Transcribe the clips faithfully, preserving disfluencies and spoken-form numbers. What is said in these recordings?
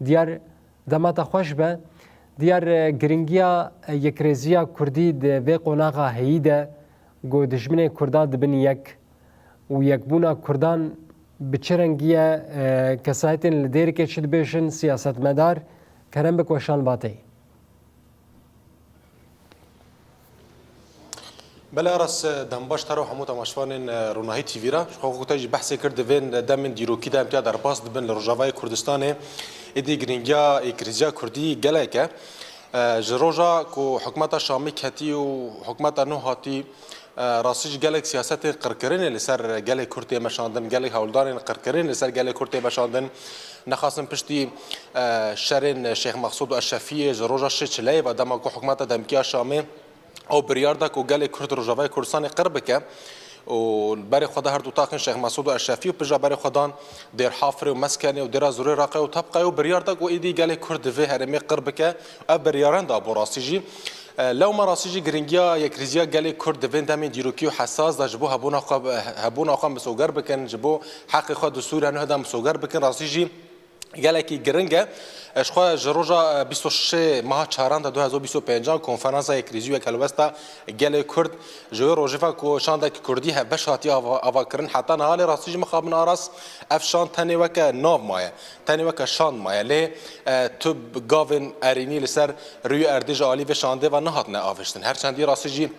Diyar, dema te xweş be. Diyar, e, giringiya, e, yekrêziya Kurdî di vê qonaxa heyî de ku dijminê Kurdan dibin yek û yekbûna Kurdan bi çi rengî ye, e, kesayetên li Dêrikê çi dibêjin, siyasetmedar, kerem bik weşan vateyî. Belê Aras, dem baş te re û hemû temaşevanên, e, Ronahî T V re. Ji xwe ku te jî behsê kir, di vên demên dîrokî de em tiya derbas dibin li Rojavayê Kurdistanê. Êdî giringiya êkirîziya Kurdî gelek e. E, ji roja ku hikûmeta Şamê ketî û hikûmeta nû hatî, e, rastî jî gelek siyasetên qirkirinê li ser gelê Kurd tê meşandin, gelek hewldanên qirkirinê li ser gelê Kurd tê meşandin. Nexasin piştî, e, şerên Şêx Mexsûd û Eşrefiyê ji roja şê çileyê ve dema ku hikûmeta demkî ya Şamê ew biryar da ku gelê Kurd Rojavayê Kurdistanê qir bike û berê xwe da her du taxên Şêx Mesûd û Eşrefî û pija berê xwe dan Dêr Hafirê û Meskenê û Dêra Zûrê Raqe û Tebqayê û biryar da ku êdî gelê Kurd di vê herêmê qir bike. Ev biryaran da bo rastî jî. E, lewma rastî jî giringiya yekrîziya gelê Kurd di vên demên dîrokî û hesas de ji bo hebûna xwe, hebûna xwe misoger bikin, ji bo heqê xwe di Sûriya nû de misoger bikin. Rastî jî gelekî giring e. Ji xwe ji roja, e, bîst û şeş meha çaran de du hezar û bîst û pêncan konferansa yekrîzî û yekhelwesta gelê Kurd ji wê rojê ve ku şandekî Kurdî hevbeş hatiye ava-, avakirin heta niha lê rastî jî mixabin Aras ev şand tenê weke nav maye, tenê weke şand maye. Lê, e, tu gavên erênî li ser rûyê erdê ji alî vê şandê ve nehatine avêştin. Her çendî rastî jî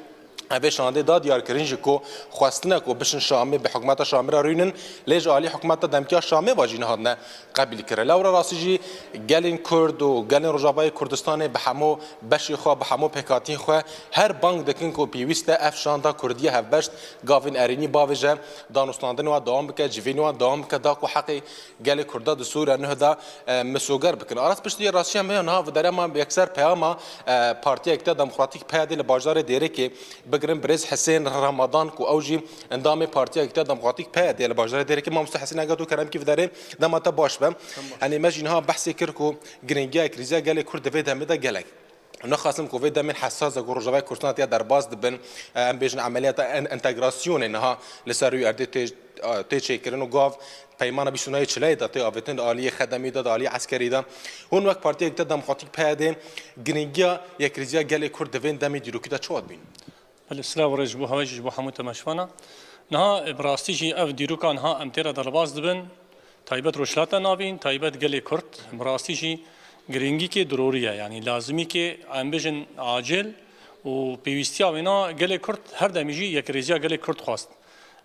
Evê şandê da diyarkirin jî ku xwestine ku bişin Şamê, bi hikûmeta Şamê re rûnin, lê ji alî hikûmeta demkî ya Şamê ve jî nehatine qebîlkirin. Lewra rastî jî gelên Kurd û gelên Rojavayê Kurdistanê bi hemû beşê xwe, bi hemû pêkhatiyên xwe her bang dikin ku pêwîst e ev şanda Kurdiyê hevbeşt gavên erênî bavêje, danûstandinê wan dewam bike, civînê wan dewam bike, da ku heqê gelê Kurda di Sûriya nuh de, e, misoger bikin. Aras piştî rastî em heye niha vê derê me yekser peyama, e, Partiya Yekîtiya Demokratîk, P Y D, li bajarê Dêrikê bigirin birêz Hisên Ramadan ku ew jî endamê Partiya Yekîtiya Demokratîk, P Y D, li bajarê Dêrikê. Mamoste Hisên, eger tu keremkî vê derê dema te baş be. Yanî me jî niha behsê kir ku giringiya krîziya gelê Kurd di vê demê de gelek. Nexasim ku vê demên hesas de ku Rojavayê Kurdistan tiya derbas dibin, e, em bêjin emeliyata en-, entegrasyonê niha li ser rûyê erdê tê, tê çêkirin û gav peymana bîst û nehê çileyê de tê avêtin, di aliyê xedemî de, di aliyê eskerî de. Hûn wek Partiya Yekîtiya Demokratîk, P Y D, giringiya yekrêziya gelê Kurd di vên demê dîrokî de çawa dibînin? Belê, silav û rêz ji bo hewe jî, ji bo hemû temaşevana. Niha, e, bi rastî jî ev dîroka niha em tê re derbas dibin, taybet Rojhilata Navîn, taybet gelê Kurd, bi rastî jî girîngîkê dirorî ye. Yanî lazimîkê, em bêjin, acil û pêwîstiya wêna gelê Kurd her demî jî yekrêziya gelê Kurd xwest.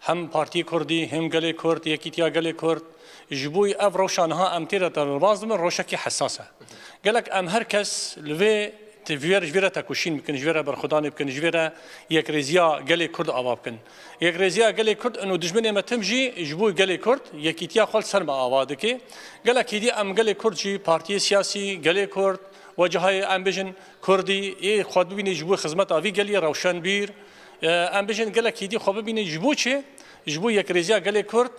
Hem Partiyê Kurdî, hem gelê Kurd, Yekîtiya Gelê Kurd, ji bo ev rewşa niha em tê re derbas dibin, rewşekî hesas e. Gelek em her kes li vê Ti vê re, ji vê re tekoşîn bikin, ji vê re berxwedanê bikin, ji vê re yekrêziya gelê Kurd ava bikin. Yekrêziya gelê Kurd û dijminê me tim jî ji bo gelê Kurd yekîtiya xwe li ser me ava dike. Gelek hêdî em gelê Kurd jî partiyê siyasî, gelê Kurd, wecihayê em bêjin Kurdî, ê xwe bibîne ji bo xizmeta vî gelî rewşenbîr, e, em bêjin gelek hêdî xwe bibîne ji bo çi? Ji bo yekrêziya gelê Kurd,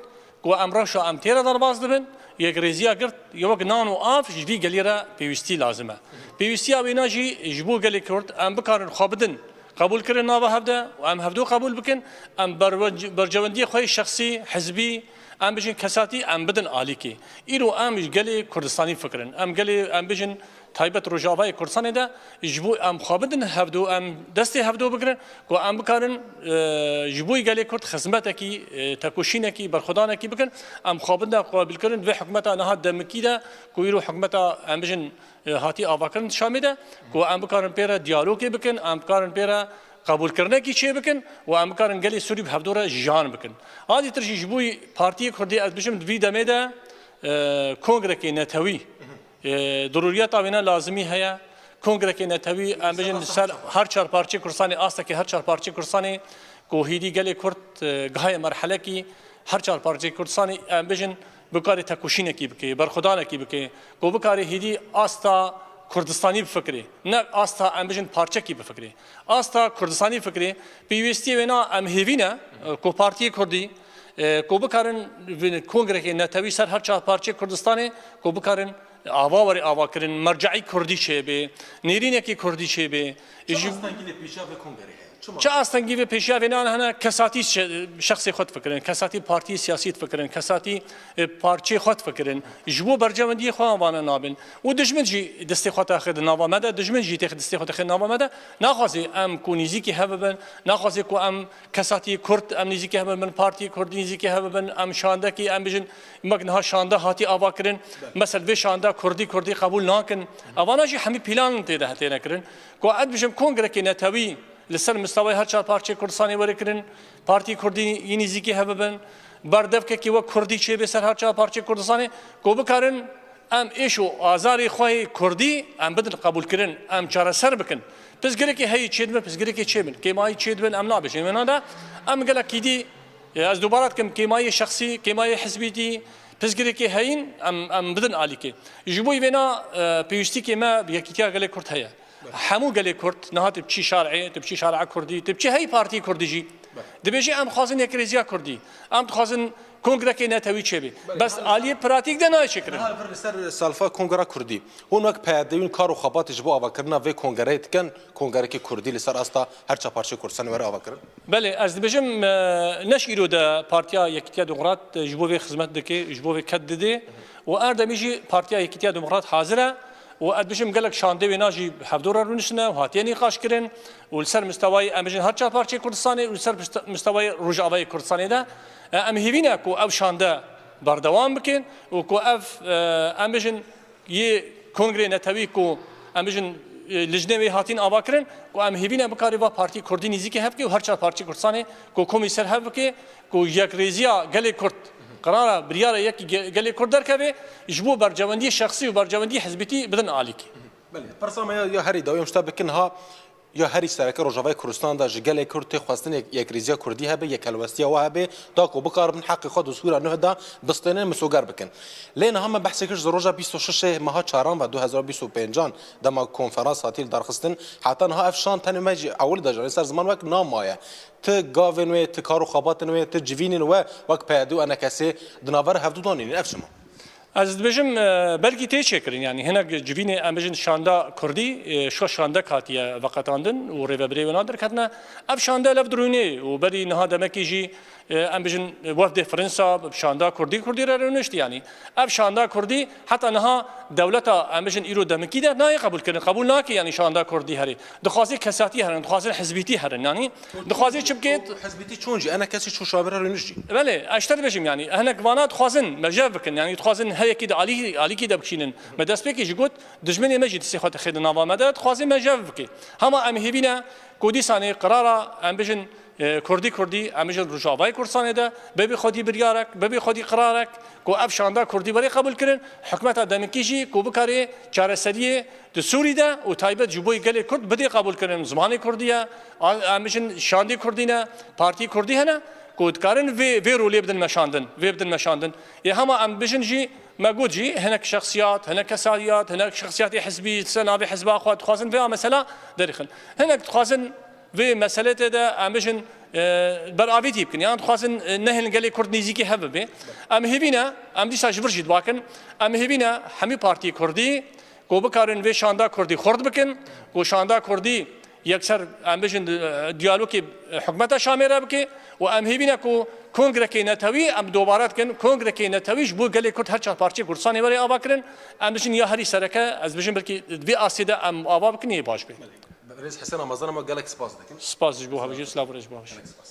ku em rewşa em tê re derbas dibin, yekrêziya Kurd ya wek nan û av ji vî gelî re pêwîstî lazim e. Pêwîstiya wêna jî ji bo gelê Kurd em bikarin xwe bidin qebûlkirin nava hev de û em hevdu qebûl bikin, em berwenc-, bercewendiyê xwe yê şexsî, hizbî, em bijin kesatî, em bidin alîkê. Îro em ji gelê Kurdistanî fikirin. Em gelê, em bijin taybet Rojavayê Kurdistanê de ji bo em xwe bidin hevdu, em destê hevdu bigirin, ku em bikarin, e, ji bo gelê Kurd xizmetekî, e, tekoşînekî, berxwedanekî bikin. Em xwe bidin qebûlkirin vê hikûmeta niha demikî de, ku îro hikûmeta, em bijin, e, hatî avakirin di Şamê de, ku em bikarin pê re diyalogê bikin, em bikarin pê re qebûlkirinekî çê bikin û em bikarin gelê Sûrî bi hevdu re jiyan bikin. A dîtir jî ji bo Partiyê Kurdî, ez bijim, di vî demê de, e, kongrekê netewî E, dirûriyeta wêne lazimî heye. Kongrekê netewî, em bêjin, li ser her çar parçeyê Kurdistanê, astekê her çar parçeyê Kurdistanê, ku hêdî gelê Kurd, e, gihayê merhelekî, her çar parçeyê Kurdistanê, em bêjin, bikarê tekoşînekî bike, berxwedanekî bike, ku bikarê hêdî asta Kurdistanî bifikirê, ne asta, em bêjin, parçekî bifikirê. Asta Kurdistanî bifikirê, pêwîstiyê wêna em hêvî ne, e, ku Partiyê Kurdî, e, ku bikarin vê kongrekê netewî ser her çar parçeyê Kurdistanê, ku bikarin ava were avakirin, merceî kurdî çêbê, nêrînekî kurdî çêbê. Çi Ji astengî li pêşiya vê kongrê heye? Çi astengî vê pêşiya vênan hene, kesatî şe-, şexsê xwe difikirin, kesatî partiyê siyasî difikirin, kesatî, e, parçeyê xwe difikirin. Ji bo berjewendiyê xwe vana nabin. Û dijmin jî destê xwe têxe di nava me de, dijmin jî têxe destê xwe têxe nava me de. Naxwaze em ku nêzîkî hev bibin, naxwaze ku em kesatî Kurd em nêzîkî hev bibin, partiyê Kurdî nêzîkî hev bibin, em şandekî, em bijin, mek niha şande hatî ava kirin. Mesel vê şanda Kurdî, Kurdî qebûl nakin. Evana jî hemî pîlan tê de têne kirin. Ku ez bijim kongrekê netewî li ser mistewayê her çar parçeyê Kurdistanê were kirin, partî Kurdî yî nêzîkî hev bibin, berdevkekî wek Kurdî çêbê ser her çar parçeyê Kurdistanê, ku bikarin em êş û azarê xwe yê Kurdî em bidin qebûlkirin, em çareser bikin. Pirsgirêkê heyî çêdibin, pirsgirêkê çêbin, kêmayî çêdibin, em nabêjin. Wêna de em gelek kîdî, e, ez dubara dikim, kêmayê şexsî, kêmayê hizbîtî, pirsgirêkê heyîn em, em bidin alîkê. Ji bo vêna, e, pêwîstîkê me bi yekîtiya gelê Kurd heye. Hemû gelê Kurd, niha tu biçî şarê, tu biçî şareya Kurdî, tu biçî hey partî Kurdî jî. Dibêjî em dixwazin yekrêziya Kurdî. Em dixwazin kongrekê netewî çêbê. Bes aliyê pratîk de nayê çêkirin. Niha vir li ser salfa Kongra Kurdî. Hûn wek P Y D hûn kar û xebatê ji bo avakirina vê kongreyê dikin, kongrekê Kurdî li ser asta her çar parçeyê Kurdistanê were avakirin? Belê, ez dibêjim, e, ne ji îro de Partiya Yekîtiya Demokrat, e, ji bo vê xizmet dike, ji bo vê ked dide û erdemî jî Partiya Yekîtiya Demokrat hazir e. Û ez dibêjim gelek şandê wêna jî hevdû re rûniştine û hatiye nîqaşkirin û li ser mistewayê em bijin her çar parçeyê Kurdistanê û li ser miste-, mistewayê Rojavayê Kurdistanê de, e, em hêvî ne ku ev şande berdewam bikin û ku ev, e, em bijin yê kongrê netewî ku em bijin, e, lijnê wê hatin ava kirin ku em hêvî ne bikarê va partî Kurdî nêzîkê hev bike û her çar parçeyê Kurdistanê ku komî ser hev bike ku yekrêziya gelê Kurd, qirara, biryara yekî ge-, gelê Kurd derkeve, ji bo bercewendiyê şexsî û bercewendiyê hizbîtî bidin alîkî. Belê, pirsa me ya, ya herî dawî em ji te bikin ha, ya herî sereke Rojavayê Kurdistan de ji gelê Kurd tê xwestin yek-, yekrêziya Kurdî hebe, yekhelwestiya we hebe, da ku bikaribin heqê xwe di sûra nuh de bistênin, misoger bikin. Lê niha me behsê kir ji roja bîst û şeş meha çaran ve du hezar bîst û pêncan dema konferans hatiye lidarxistin, heta niha ev şan tenê me jî ewil de ji ser ziman wek nam maye. Ti gavên wê, ti kar û xebatên wê, ti civînên we wek P Y D û E N K S di navbera hevdû de nînin. Ev çima? Ez dibêjim, e, belkî tê çêkirin, yanî hinek civînê em bijin şanda Kurdî, e, şo şandek hatiye veqetandin û rêvebirê wêna derketine. Ev şande lev dirûnê û berî niha demekî jî, e, em bijin wefdê Fransa bi şanda Kurdî, Kurdî re rûnişt, yanî ev şanda Kurdî heta niha dewleta, em bijin îro demikî de nayê qebûl kirin, qebûl nake, yanî şanda Kurdî herê. Dixwaze kesatî herin, dixwazin hizbîtî herin, yanî dixwaze çi bike? Hizbîtî çûn jî, E N K S çû şabira rûnişt jî. Belê, ez ji te dibêjim, yanî hinek vana dixwazin me jev bikin, yanî dixwazin heyekî de alî-, alîkî de bikişînin. Me destpêkê jî got, dijminê me jî distê xwe dixê di nava me de, dixwaze me jev bike. Hema em hêvî ne ku dîsanê qirara em bijin, e, Kurdî Kurdî, em bijin Rojavayê Kurdistanê de, bibê xwedî biryarek, bibê xwedî qirarek, ku ev şanda Kurdî were qebûl kirin, hikûmeta demikî jî ku bikarê çareseriyê di Sûrî de û taybet ji bo gelê Kurd bidê qebûl kirin. Zimanê Kurdî ye, a-, em bijin şandê Kurdî ne, partî Kurdî hene ku dikarin vê, vê rolê bidin meşandin, vê bidin meşandin. Ê hema em bijin jî, me got jî, hinek şexsiyat, hinek kesayat, hinek şexsiyatê hizbî, ser navê hizba xwe dixwazin vê a mesela derêxin. Hinek dixwazin vê meselê tê de em bijin, e, beravîtî bikin. Yan dixwazin, e, nehêlin gelê Kurd nêzîkî hev bibe. Em hêvî ne, em dîsa ji vir jî dibakin. Em hêvî ne hemî partiyê Kurdî ku bikarin vê şanda Kurdî xurt bikin, ku şanda Kurdî yekser, em bijin, e, diyalogê, e, hikûmeta Şamê re bike û em hêvî ne ku kongrekê netewî, em dobare dikin, kongrekê netewî ji bo gelê Kurd her çar parçeyê Kurdistanê were ava kirin. Em bijin ya herî sereke, ez bijim belkî vê astê de em ava bikin yê baş be. Birêz Hesen Ramazan, em gelek spas dikin. Spas ji bo hevjî, silav û rêz ji bo hevjî. Gelek spas.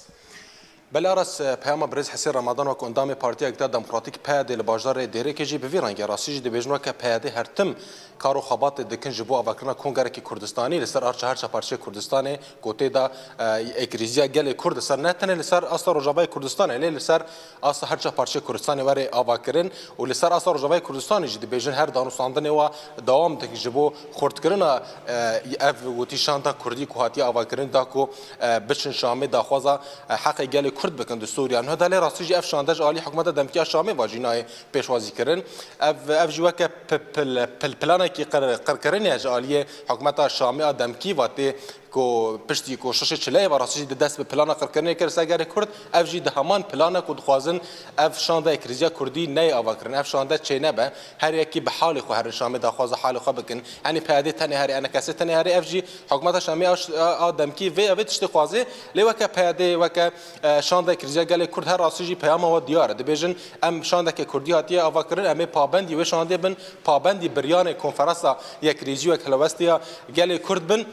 Belê Aras, e, peyama birêz Hesen Ramadan wek endamê Partiya Yekîtiya Demokratîk P Y D li bajarê Dêrikê jî bi vî rengî ye. Rastî jî dibêjin weke P Y D her tim kar û xebatê dikin ji bo avakirina kongerekî Kurdistanî li ser arça her çar parçeyê Kurdistanê ku tê de, e, yekrêziya gelê Kurd li ser ne tenê li ser asta Rojavayê Kurdistanê lê li ser asta her çar parçeyê Kurdistanê were avakirin û li ser asta Rojavayê Kurdistanê jî dibêjin her danûstandinê wa dewam dikin ji bo xurtkirina, e, ev gotî şanda Kurdî ku hatiye avakirin da ku, e, biçin Şamê daxwaza, e, heqê gelê Kurd bikin di Sûriya. Niha da lê rastî jî ev şande ji alî hikûmeta demkî ya Şamê ve jî nayê pêşwazî kirin. Ev, ev jî weke pi-, pil-, pil-, planekî qir-, qirkirinê ji aliyê hikûmeta Şamê a demkî ve tê ku piştî ku şeşê çileyê ve rastî jî di dest bi plana qirkirinê kir ser gelê Kurd, ev jî di heman plan e ku dixwazin ev şandeyê krîziya Kurdî neyê avakirin, ev şande çênebe, her yekî bi halê xwe herin Şamê daxwaza halê xwe bikin. Yanî P Y D tenê herê, E N K S tenê herê, ev jî hikûmeta Şamê a, a, a demkî vê, vê tiştê xwazê, lê weke P Y D, weke, e, şandeyê krîziya gelê Kurd her rastî jî peyama we diyar e. Dibêjin, em şandeke Kurdî hatiye avakirin, em ê pabendî wê şandê bin, pabendî biryanê konferansa yekrêzî û yekhelwestiya gelê Kurd bin.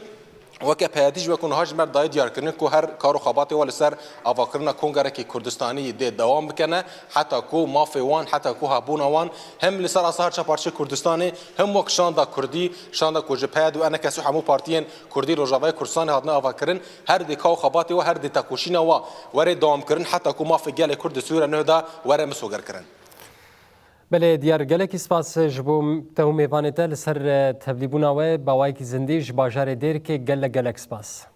Weke P Y D jî wekû niha ji me re dayê diyarkirin ku her kar û xebatê we li ser avakirina kongerekî Kurdistanî dê dewam bikene, heta ku mafê wan, heta ku hebûna wan hem li ser asta her çar parçeyê Kurdistanê, hem wek şanda Kurdî, şanda ku ji P Y D û E N K S û hemû partiyên Kurdî Rojavayê Kurdistanê hatine avakirin, her dê kar û xebatê we, her dê tekoşîna we were dewamkirin, heta ku mafê gelê Kurd di Sûriye nû de were misogerkirin. Belê, Diyar, gelekî spas ji bo te û mêvanê te li ser, e, tevlîbûna we, bi awayekî zindî ji bajarê Dêrikê, gelek, gelek spas.